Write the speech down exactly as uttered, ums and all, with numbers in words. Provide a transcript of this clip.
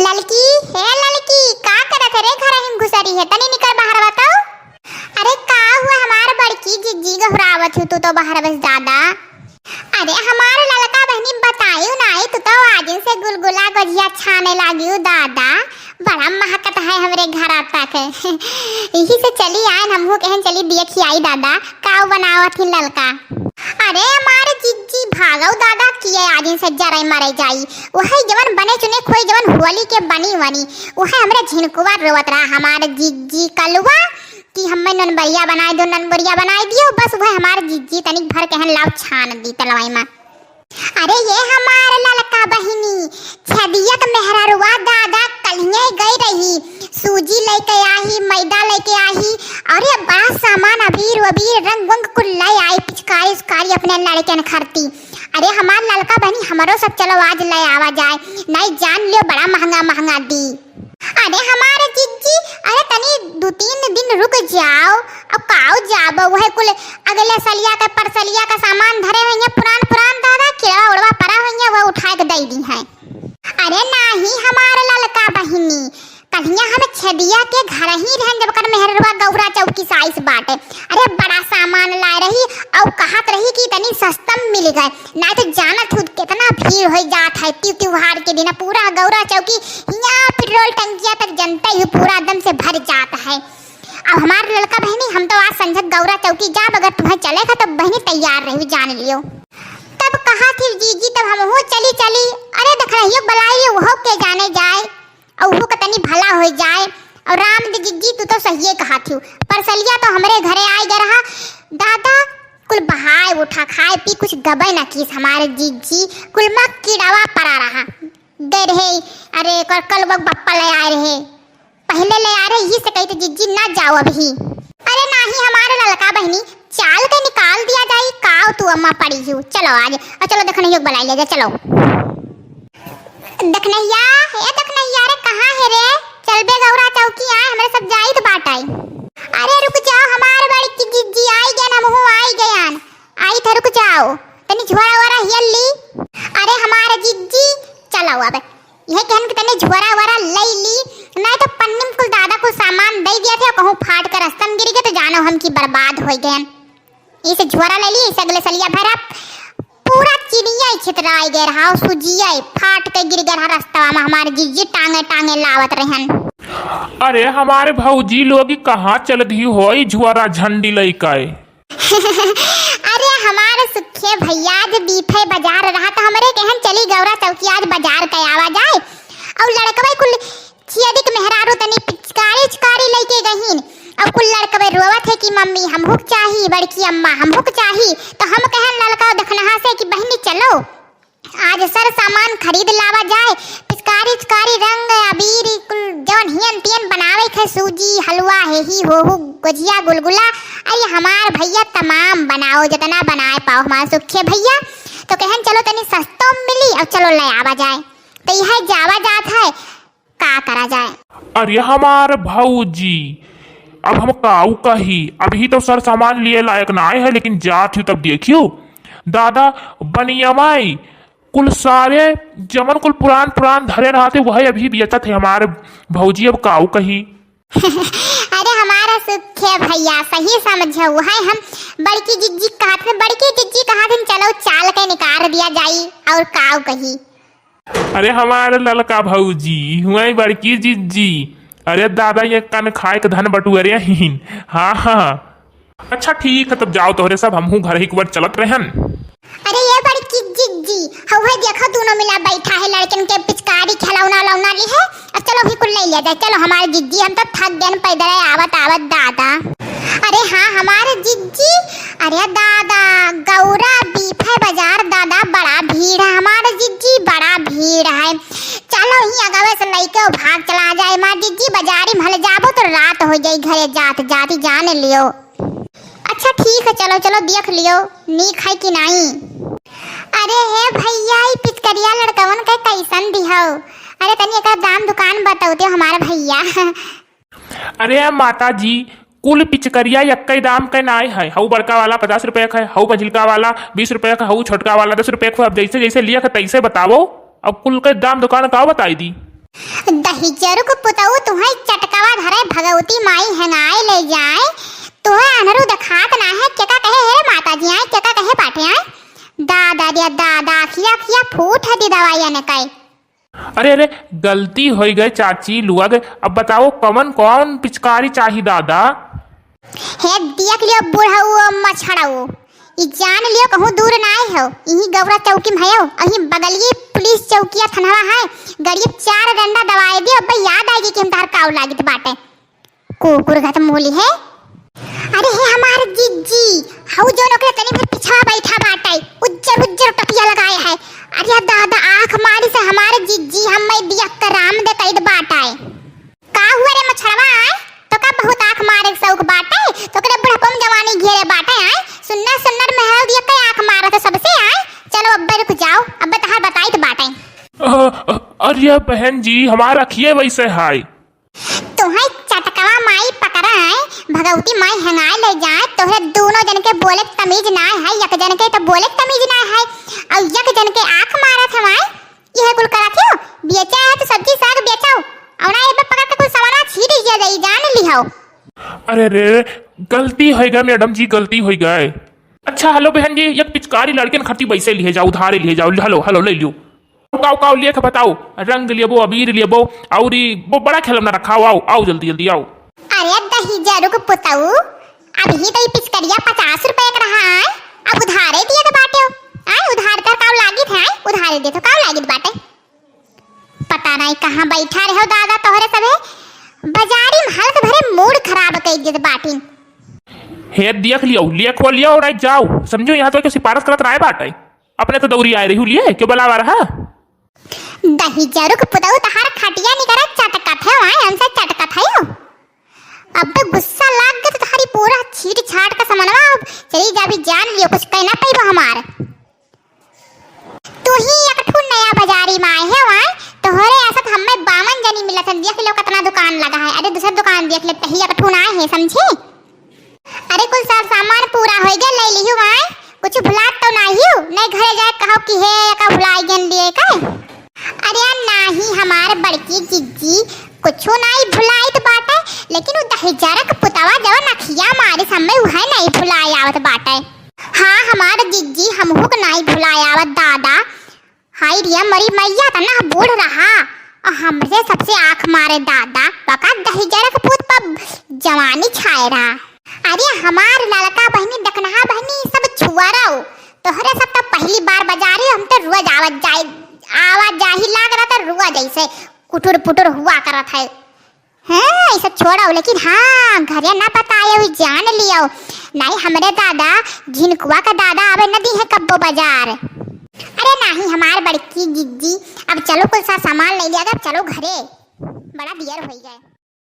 ललकी, हे ललकी, का करत है रे? घरहिम घुसरी है, तनी निकर बाहर बताओ। अरे का हुआ हमार बड़की जिज्जी, गहुरावत हू तू तो बाहर बस दादा। अरे हमार ललका बहिनी बतायू नाई, तू तो आजिन से गुलगुला गोझिया छाने लागियू दादा, बड़ा महकत है हमरे घरा तक। यही से चली आयन, हमहू कहन चली देखी आई दादा, का बनावत ही ललका। अरे हमार जिज्जी भागो दादा, किए आजिन से जरे मरे जाई, वही जवन बने चुने खोई जवन होली के बनी वनी, वही हमरे झिनकुआ रोवत रहा हमार जिज्जी कलुआ। कि हम्मे ननबरिया बनाए दो, ननबरिया बनाए दियो, बस वह हमार जिज्जी तनिक भर कहन लाओ छान दी तलवाई में। अरे ये हमार ललका बहिनी, छदिया के मेहररुआ दादा कलिये गई रही, सूजी लेके आही, मैदा लेके आही, अरे बड़ा सामान अबीर वबीर रंग वंग कुल ले आई, पिचकारी उचकारी अपने लड़कन खरती। अरे हमार ललका बहिनी हमरो सब चलो आज ले आवा जाए, नहीं जान लियो बड़ा महंगा महंगा दी। अरे हमार जिज्जी, अरे तनी दू तीन दिन रुक जाओ। अब काओ जाबो, वह कुल अगले सलिया के परसलिया का सामान धरे हुई है, पुरान पुरान दादा किड़वा उड़वा पड़ा हुई है, वह उठा के दे दी है। अरे नाही हमार ललका बहिनी, कलिया हम छदिया के घर ही रहन जब कर मेहरवा गौरा चौकी साइस बाटे। अरे बड़ा सामान लाए रही और कहत रही कि तनी सस्ता में मिल गए, ना तो जानत हूँ कितना भीड़ हो जात है त्यू त्योहार के दिन। पूरा गौरा चौकी हियाँ पेट्रोल टंकिया तक जनते ही पूरा एकदम से भर जात है। अब हमार ललका बहिनी, हम तो आज संझक गौरा चौकी जाब, अगर तुम्हें चले का तो बहिनी तैयार रही, जान लियो। तब कहा थी जीजी, तब हम हो चली चली। अरे देख रही हो बलाई, वो के जाने जाए। अउहू क तनी भला होइ जाए। अउर राम दे जिज्जी, तू तो सहिए कहत हिउ, परसलिया तो हमरे घरे आइ गए रहा, दादा कुल बहाए उठा, खाए पी कुछ गबे न कीस हमार जिज्जी, कुल मा कीड़ावा परा रहा। गए रहे, अरे कर कल वो बप्पा ले आए रहे, पहिले ले आए रहे, यही से कहित जिज्जी ना जाओ अबही। अरे नाही हमार ललका बहिनी, चाल के निकाल दिया जाई, काव तू अम्मा पड़ी हिउ, चलो आज, अउर चलो देखनहियो क बलाइ लिया जाए, चलो। दखनहिया, ए दखनहिया रे, कहाँ है रे? चल बे गौरा चौकी आए, हमरे सब जाइत बाटइ। अरे रुक जाओ, हमार बड़की जिज्जी आइ गयन, हमहू आइ गयन। आइत है, रुक जाओ, तनी झोरा वोरा हेल ली। अरे हमार जिज्जी, चलो अब। यह कहन के तनी झोरा वोरा लइ ली, नहीं तो पन्नी में कुल दादा कुल सामान दइ दिया थे, कहूँ फाट कर रस्तन गिर गए तो जानो हम की बर्बाद होइ गयन। इसे झोरा ले ली, इसे अगले सलिया भरा, पूरा चिनिया ही छितराइ गए रहा, सुजिया ही फाट के गिर गए रहा रस्तवा में, हमार जिज्जी टांगे टांगे लावत रहन। अरे हमार भौजी लोग, कहाँ चल दी हो ई झोरा झंडी लइके? अरे हमार सुखे भैया, आज बीफे बाजार रहा तो हमरे कहन चली गौरा चौकी आज बाजार के आवा जाए, अउर लड़कवे कुल छियदिक मेहरारू तनी पिचकारी उचकारी लइके गहिन। अब कुल लड़कवे रोवत है कि मम्मी हमहू क चाही, बड़की अम्मा हमहू क चाही। तो हम कहन ललका दखनहा से कि बहिनी चलो, आज सर सामान खरीद लावा जाए, पिचकारी उचकारी, रंग, अबीर, ई कुल जौन हियन तियन बनावे के है, सूजी, हलवा, हेही, होहू, गुजिया, गुलगुला, अरे हमार भैया तमाम बनाओ, जितना बनाए पाओ हमार सुखे भैया। तो कहन चलो तनी सस्तो में मिली अउर चलो ले आवा जाए। तो यह जावा जात है, का करा जाए? अरे हमार भौजी, अब हम काऊ कही, अबही तो सर सामान लिए लायक नाय है, लेकिन जात ही तब देखियो दादा बनियमाई कुल सारे जमन कुल पुरान पुरान धरे रहते वही अभी बेचत है हमार भौजी, अब काऊ कही। अरे हमार सुखे भैया, सही समझो है, हम बड़की जिज्जी कहत है, बड़की जिज्जी कहत है, चलो चाल के निकाल दिया जाई अउर काऊ कही। अरे हमार ललका भौजी, हुआई बड़की जिज्जी। अरे दादा, ये कन खाए के धन बटुअरे हीन। हाँ, हाँ। अच्छा ठीक है, तब जाओ तोहरे सब, हमहू घर ही कुबर चलत रहन। अरे ये बड़की जिज्जी, हउहे देखो दोनों मिला बैठा है, लड़कन के पिचकारी खिलौना उलौना ली है। अब चलो ही कुल ले लिया जाए, चलो हमार जिज्जी, हम तो थक गए पैदल आवत आवत दादा। अरे हाँ हमार जिज्जी, अरे दादा, गौरा बीफे बाजार दादा, बड़ा भीड़ है हमार जिज्जी, बड़ा भीड़ है। चलो ही अगवे से लइके भाग चला जाए हमार जिज्जी, बाजारी में हल जाबो तो रात होइ जाई, घरे जात जात ही जान लियो। अच्छा ठीक है, चलो चलो देख लियो नीक है कि नाई। अरे हे भैया, ई पिचकरिया लड़कवन के कैसन दिहौ? अरे तनी एकर दाम दुकान बतौते हमार भैया। अरे माता जी, कुल पिचकरिया एक्कै दाम के नाय है। हऊ बड़का वाला पचास रुपया के है, हऊ मझिलका वाला बीस रुपया के, हऊ छोटका वाला दस रुपया के। अब जैसे जैसे लिया के तैसे बतावो। अब कुल के दाम दुकान का बताई दी? दहिजरुक पुतऊ तुहैं चटकवा धरे भगवती माई हेंगाए ले जाए। तुहैं अन्हरु देखात नाहीं, केका कहे हे रे माता जी आए, केका कहे बाटे आए। दादा रे दादा, अखिया अखिया फूट है दी दवाई अने कई। अरे, अरे, गलती होइ गए चाची लुआ गए। अब बताओ कवन कौन पिचकारी चाही दादा? हे देख लियो बुढ़ऊ मछड़ऊ, ई जान लियो कहूँ दूर नाय हो, इही गौरा चौकी में हयो, अही बगलिए पुलिस चौकिया थनवा है, गरीब चार डंडा दवाए दियो, अब्बे याद आएगी कि हम तहर काऊ लागित बाटे। कुकुर घट मूली है। अरे हे हमार जिज्जी, हऊ जौन ओकरे तनी भर पिछवा बैठा बाटे, उज्जर उज्जर टोपिया लगाए है। अरे दादा, आँख मारी से हमार जिज्जी, हम मैं दिया के राम दे कैद बाटे। का हुआ रे मछड़वा, आय? तो का बहुत आँख मारे के शौक बाटे? तो करे बुढ़पम जवानी घेरे बाटे, आय? सुन्नर सुन्नर मेहरारू दिया के आँख मारत है सबसे, आय? चलो अब्बे रुक जाओ, अब्बे तहार बताइत बाटे। अ, अ, अरे बहन जी, हमार अखिए वैसे हाय। तोहई चटकवा माई पकड़ाए, भगवती माई हेंगाए ले जाए, तोहरे दोनों जन के बोले के तमीज नाय है, एक जन के तो बोले के तमीज नाय है, और एक जन के आँख मारत हमाए, यह कुल करत हो, बेचा है तो सब्जी साग बेचाओ, और ना एबे पकड़ के कुल सामाना छीट दिया जाई, जान लिहो। अरे रे, गलती होइ गए मैडम जी, गलती होइ गए। अच्छा, हेलो बहन जी, एक पिचकारी लड़कन खातिर वैसे लिहे जाओ, उधारे लिहे जाओ, हेलो, हेलो, ले लियो। काऊ, काऊ लेख बताओ, रंग लेबो, अबीर लेबो, और ई वो बड़ा खिलौना रखा हो, आओ, आओ जल्दी, जल्दी आओ। अरे दहिजरुक पुतऊ, अबही तो ई पिचकरिया पचास रुपए के रहा है, अब उधारे दिए तो बाटे हो, आय उधार कर काऊ लागित है, आय उधारे दे तो काऊ लागित बाटे। पता नहीं कहाँ बैठा रहो दादा तोहरे सभे, बाजारी में हालत भरे मूड खराब कई देत बाटिन। हे देख लियो, लेख वो लियो और जाओ, समझो यहाँ तो के सिफारिश करत राय बाटे। अपने तो दौरी आए रही लिए, क्यों बुलावा रहा? दहिजरुक पुतऊ तहार खटिया निकरा चटकत है, वहाँ हमसे चटकत है यो। अब तो गुस्सा लाग गया तो तहारी पूरा छीट छाट का समनवा, अब चली जा भी जान लियो, कुछ कहना पैबो हमार। तू ही एक ठू नया बाजारी में आए है, वहाँ तोहरे ऐसा तो हमें बावन जनी मिलत है, देख लो कितना दुकान लगा है। अरे दूसरा दुकान देख ले, तही एक ठू ना आए है, समझी? अरे कुल सर सामान पूरा होइ गया, ले लिहू आए, कुछ भुलात तो नाही हू, नहीं घरे जाए कहो कि हे का भुलाई गन लिए का। अरे नाही हमार बड़की जिज्जी, कुछ नाही भुलाइत बाटे, लेकिन उ दहिजरक पुतवा जवन अखिया मारे समय उहे नाही भुलाए आवत बाटे। हाँ हमार जिज्जी, हमहू के नाही भुलाए आवत दादा। हाय रे मरी मैया, तना बूढ़ रहा और हमरे सबसे आँख मारे दादा, पका दहिजरक पूत पर जवानी छाए रहा। अरे हमार लड़का बहनी, डकनहा बहनी, सब छुआरा हो। तोहरे सब तो पहली बार बाजारी, हम तो रोज आवत जाए, आवा जाही लाग रहा तो रोज ऐसे कुटुर पुटुर हुआ करत है। हाँ, ये सब छोड़ो, लेकिन हाँ, घरे ना बतायो, ई जान लियो। नहीं, हमरे दादा, झिनकुआ का दादा आवे न दी है कब्बो बाजार। अरे नहीं, हमार बड़की जिज्जी, अब चलो कुल सा सामान ले लिया, अब चलो घरे, बड़ा देर होइ गए।